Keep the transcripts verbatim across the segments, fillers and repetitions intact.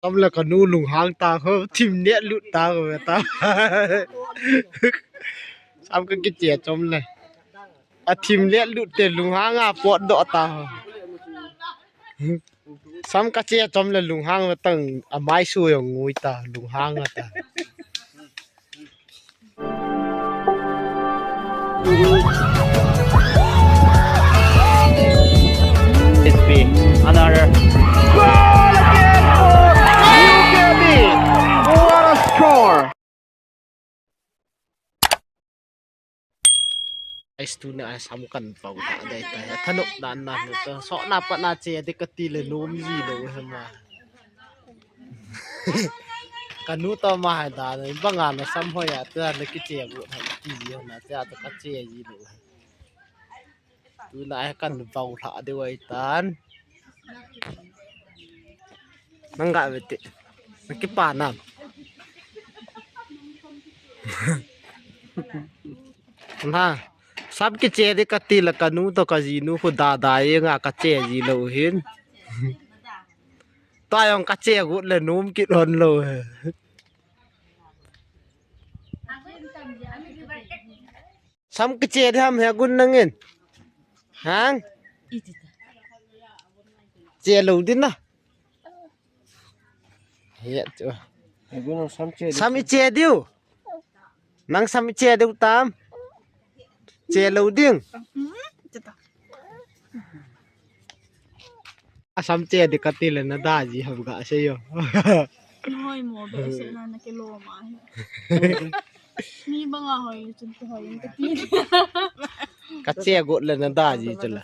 Sam le kanu lunghang ta ho, thim ne lut ta ho ta. Sam ka kiche chom le. A thim le lut te lunghang a potdoh ta ho. Sam ka che chom le lunghang le tang a mai su jong ngui ta, lunghang ta. It's been another goal again for U K B. What a score! Ai, tuna a sam kan vau lha dei tai. Thanop dan na to. So na pa na che de kati le nom ji lo he ma. Kanu to ma hai da na banga na sam hoi a ta na kiche bu ha ti ji na ta to ka che ji lo. Tuna a kan vau lha de wai tan. Nang ga ve te. Na kipa nam. Na. Sam kiche de kati la kanu to kajinu khu da da e nga ka che ji lo hin. Ta jong ka che gut le nom kit hon lo he. Sam kiche de ham he gun nangin. Hang. Che lo din na. He chu. He gun nang sam che de. Sam i che diu. Nang sam i che diu tam. Che lo ding. A sam che de kati le na da ji ham ga se yo. Noi mo be se na na ke lo ma. Ni banga hoi chun ke hoi kati. Ka che gut le na da ji chu la.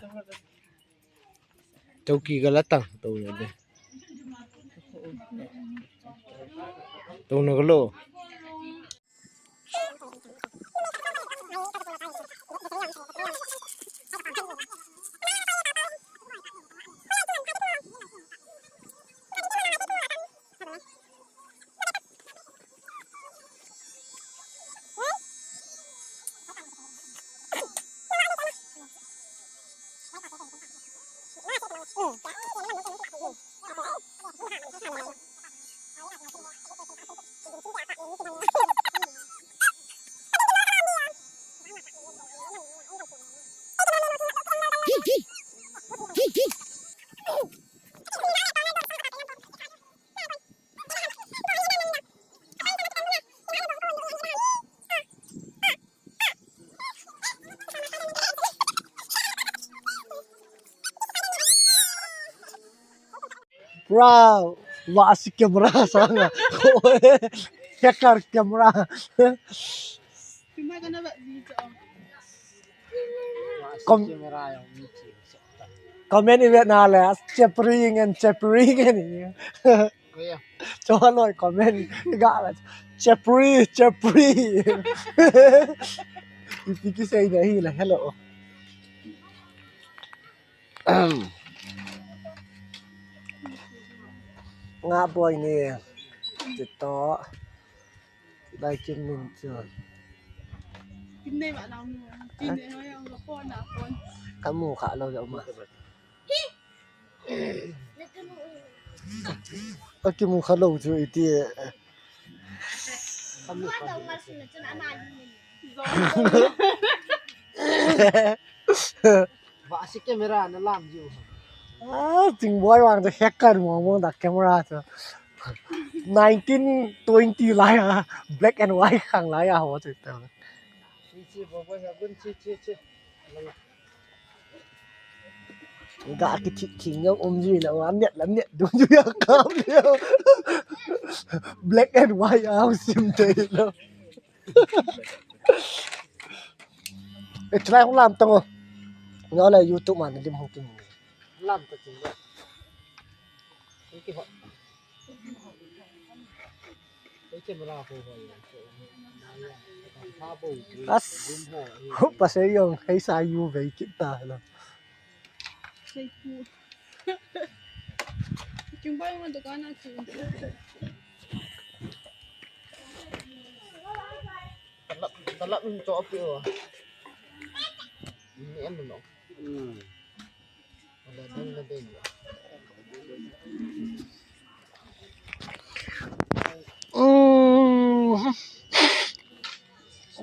Chauki ga la tang to na de. To na ga lo. Pura vasi camera sanga. Hacker camera. Kom- Comment ivet na le, chepri ngen, chepri ngen. Cho loi comment ga la. Chepri, chepri. Ipi kisei na hi la, hello. Nga boi ni. Tito. Lai kin min chu. Kin nei ma nang mu. Kin nei ma yang ko na kon. Ka mu kha lo ya ma. Ka ki mu kha lo chu iti. Ka mu kha lo. Vasi camera na lam jiu. Ah, Chingboi vang chu hacker mong mong da camera chu. Nineteen twenty lai a, black and white khang lai a ho chu ta. Chi chi bo bo ha gun chi chi chi. Ga ki thi thi ngau um ji la wa net la net du ju ya kam le. Black and white a sim te lo. Eh, chulai hung lam tang o. Nga le YouTube ma na lim hung kin. Lam ta chin. Ki ho. As. Ho pa se yong hei sa yu ve kit ta lo. Sei pu. Chung bai ma dukan a chu. Talap, talap in cho pi o. Ni em no. Hmm. Wala ding na ding.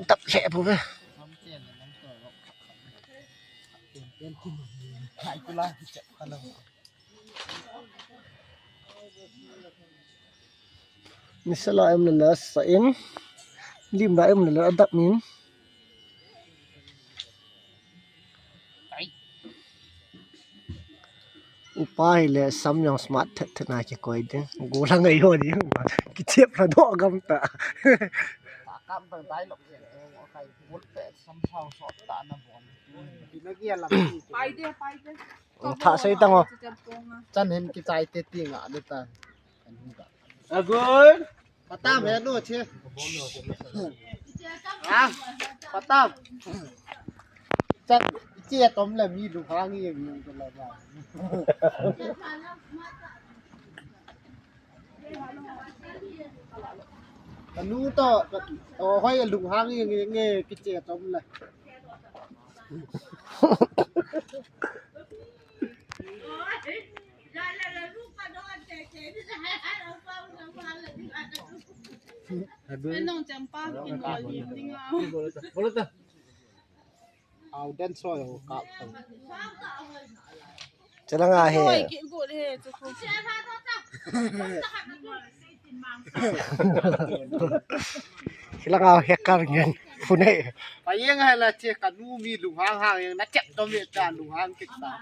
tap lheh bou ve. Nisa la em le la sa in, lim la em le la adap min. Upa hi le sam jong smart thet thet na kikoi ding. Golang ei ho ding. Kichep la doh gam ta. Kam tang dai lok. Kai bol pe sam sao so ta na bon. Pai de, pai de. Tha sei tang o. Chan hin kichai te ti nga de ta. Agun. Patam he no che. Ah, patam. Chan che tom le mi lu hang ye mi ko la ba. Kanu to, o hoi lu hang ye nge kiche tom le. Nong champa kin lo ni ding a. Au den soi ho kap tang. Chalanga he. Soi ki gu he chu ko. Chalanga he kar ngen. Phun he. Pa yeng hai la che kanu mi lu hang hang yeng na chep to me ta lu hang kit ta.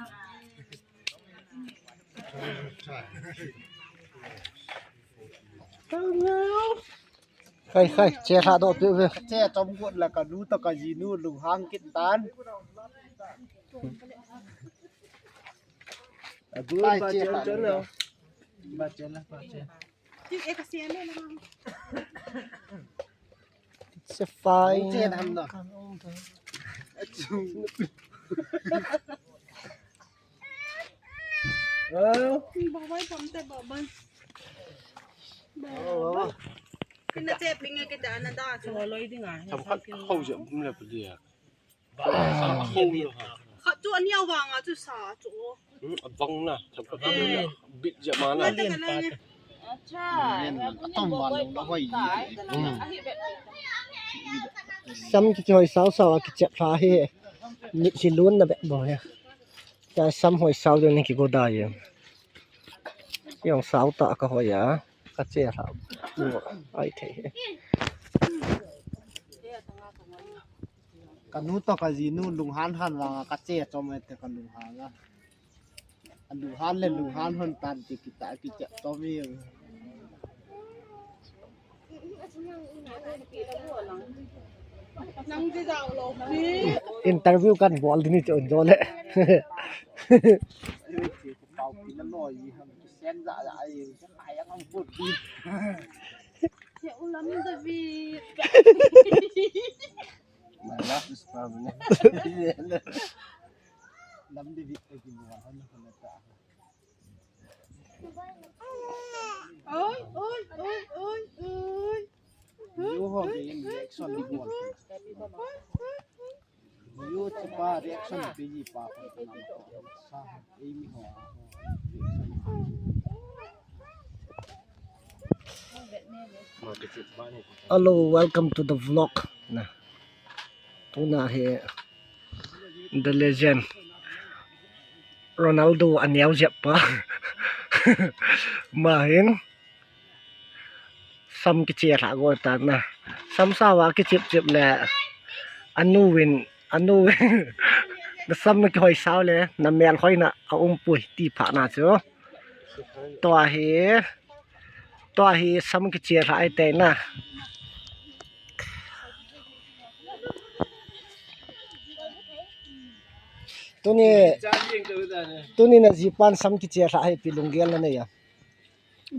Khai, khai, che lha doh peh ve. Che chom got la kanu to kajinu lu hang kit tan. Abu ba che chon chon lo. Ba che la, ba che. Ti e ka se le la. It's a fine. Che nam no. Achu. Oh. Ba bai pom te ba ban. Ba. Kina che ping ke da na da. Cho loi ding a. Tham khat khau je bum le pali a. Khat chu ani a vang a chu sa chu. Hmm, a vang na. Tham khat bit je ma na. Acha. Atom ma lo na hoi. Hmm. Sam ki hoi sao sao a kichep lha hi. Ni si lun na be bo ya. Cha sam hoi sao de ni ki go da ye. Jong sao ta ka hoi a. Ka che lha. Ai thei. Kanu to kajinu lunghan han vang a ka che chom e te ka lunghang a. A lunghan le lunghan hon tan ti kita kiche chom e. Nang ti dau lo pi. Interview kan bol ding ni chon jo le. Pau pi na lo yi ham ki sen za za ai. Ai ang ang put pi. Ya ulam David. My love is permanent. Lam David ko ki bol han ko na ta. Oi, oi, oi, oi, oi. Yo ho ke reaction di bol. Yo chapa reaction pe ji pa ko na ko. Sa ha ei mi ho. Hello, welcome to the vlog. Na. Tuna hi the legend Ronaldo a neo jep pa. Ma hin sam kiche lha go ta na. Sam sao a kichep chep le. Anu win, anu win. Na sam na kihoi sao le, na mel hoi na a um pui ti pha na chu. Tua hi, tua hi sam kiche lha ai te na. Tuni, tuni na jipan sam kiche lha ai pi lunggel na nei a.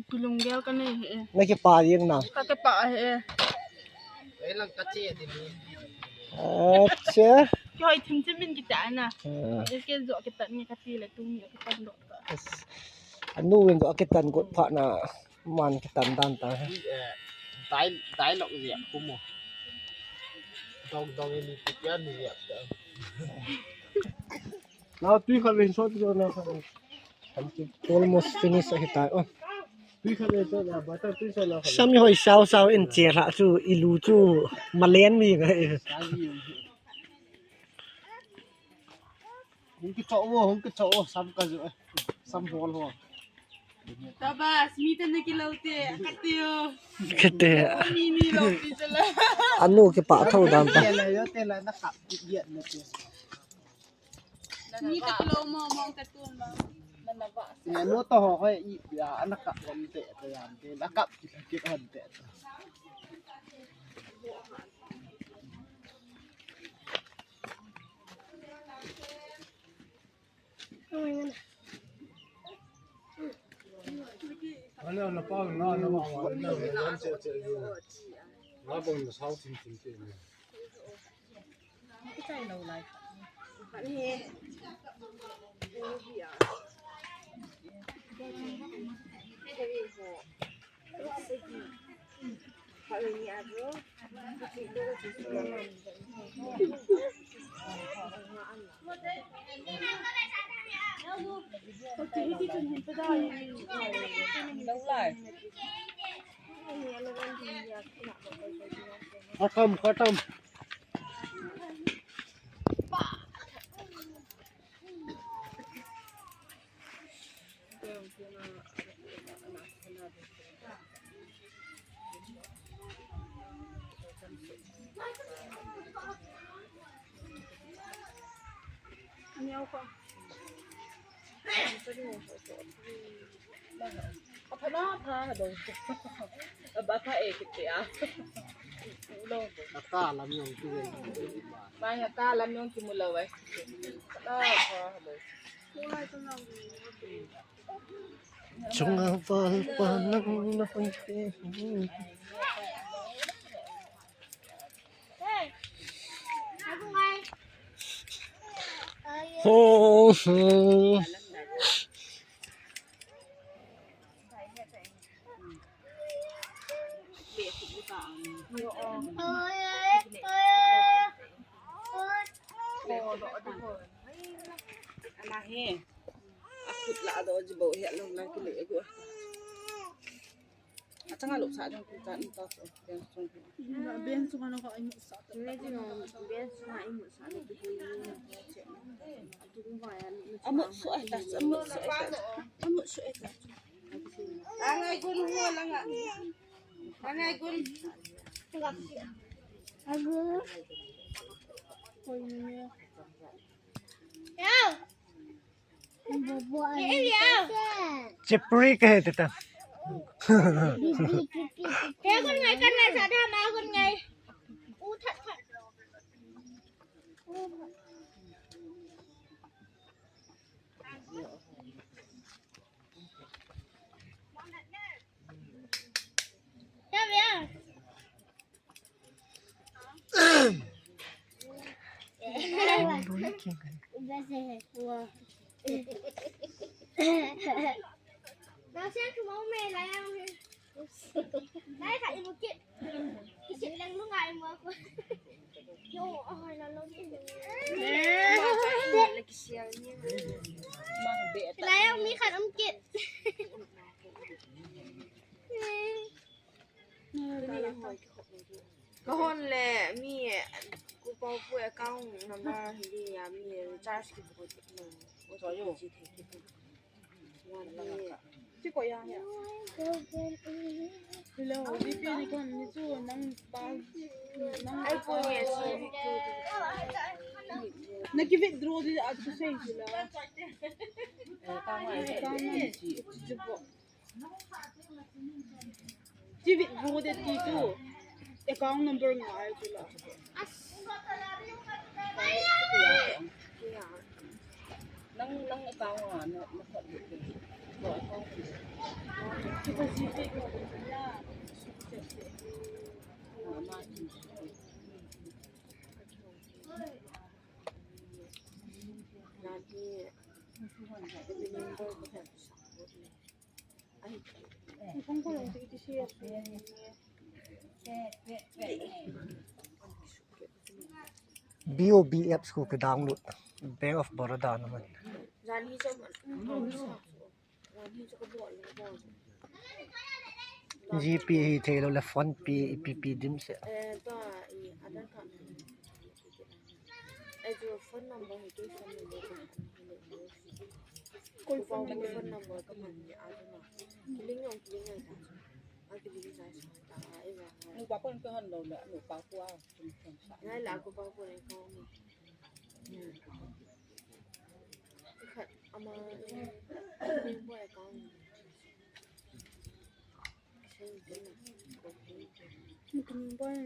Pi lunggel ka nei he. Na kipa jeng na. Ka kipa he. Ei lang ka che di ni. Acha. Kihoi thim thim min kita na. Ah. Ke jo kitan ni ka ti le tung ni kitan do ka. Anu win jo kitan got pha na. Man kitan dan ta. Dai, dai lok liap ku mo. Dong dong ni ti pian ni liap ta. Now tui khat win sot jo na. Almost finish ahi tai. Oh. Sam i hoi sao sao in che hla chu i lu chu malen mi ngai. Hung kicho o, hung kicho o, sam ka ju, eh. Sam hol ho. Tabas, mi te na kilo te, kate o. Kate. Mi ni lo ti chala. Anu kipa tho dan ta. Te la, yo te la, na kap, ye na te. Ni ka kilo mo, mo ka tun mo. Na na ba. Ye no to ho, ho, i, ya, na kap, hon te, te, ya, te, na kap, ki, ki, hon te. Khatam, khatam. Chunga val pa nang na hoi te. Ho, ho. Ama hi. Akhut la do ji bo hi along la kile gu. Achanga lo sa jong ku ta ni ta so. Ben sung. Ben sung ano ka imu sa. Ne ji no ben sung a imu sa le tu. Amu so ai ta, amu so ai ta. Amu so ai ta. Langai gun ho langa. Langai gun. Agu. Koi ni. Chipri kahe tita. He gun ngai kan ngai sa da ma gun ngai. U that that. Ka hon le mi ku pau pu account number hi ya mi recharge ki bu ko no. Chi ko ya ya. Hello, V P ni kon ni chu nang pa nang ai ko ye chi. Na ki withdraw di at the same sila. Ka ngai chi. Chi withdraw de ti chu. Account number ngai chu la. Nang, nang account a, na, na khot de ti. Ko account. Ki pa ji pe ko ya. Ah, ma ti. Na ti. B O B apps ko ka download. Bank of Baroda naman. Jani sa man. Jani sa ka bol, bol. GPay hi thei lou le PhonePe, ipi pi dim se. Eh, to, i Aadhaar card. Eh, jo phone number hi, kei phone number ko. Koi phone number, phone number ko man ni a na. Link yong link yong ta. A ki link sa sa ta, eh, ba. Nu pa kon ko han lo le, nu pa ko a. Ngai la ko pa ko le ko. Khat ama, eh, link boy account. Mutum boy.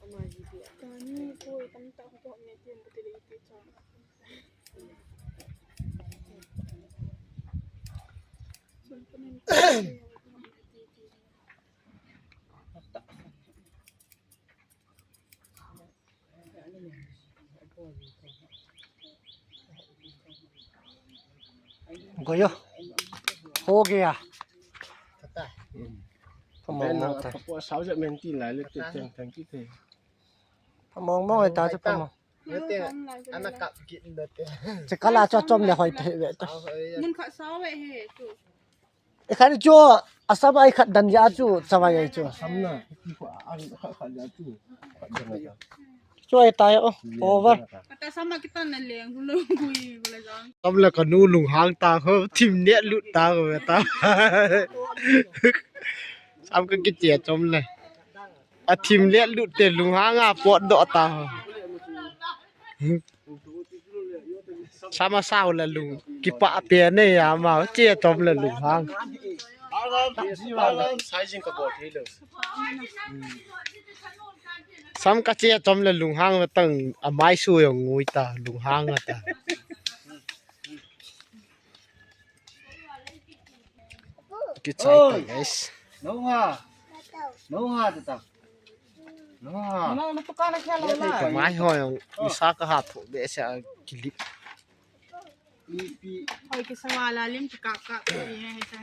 Ama GPay. Kani ko tam ta ko me tin bu te le ti cha. गयो। हो गया। Phamong mong ta. Phamong mong ta chu phamong. Chakala chu chom le hoi pe ve ta. Mun kha sao ve he chu. Ekhat chu, asam ai khat dan ja chu, chawai ai chu. Samna, ki ko an khat khat ja chu. Khat dan ja. Chu ai tai o, over. Kata sama kita na leng, lo gui, lo jang. Samla kanu lunghang ta ho, thim ne lut ta ho ta. Sam ka kitia chom le. Athim le lut te lunghang a potdoh ta ho. Sama sao la lung. Kipa pe ne ya ma che chom la lunghang. Sam ka che chom la lunghang ma tang amai su yong ngui ta lunghang ta. Kichai ta, guys. Nunga. Nunga ta ta. Nunga. Nunga na tu ka na kya la la. Mai ho yong isa ka ha phu be se a kilip. Ipi. Hoi ki sawala lim ki kap kap ki he he ta.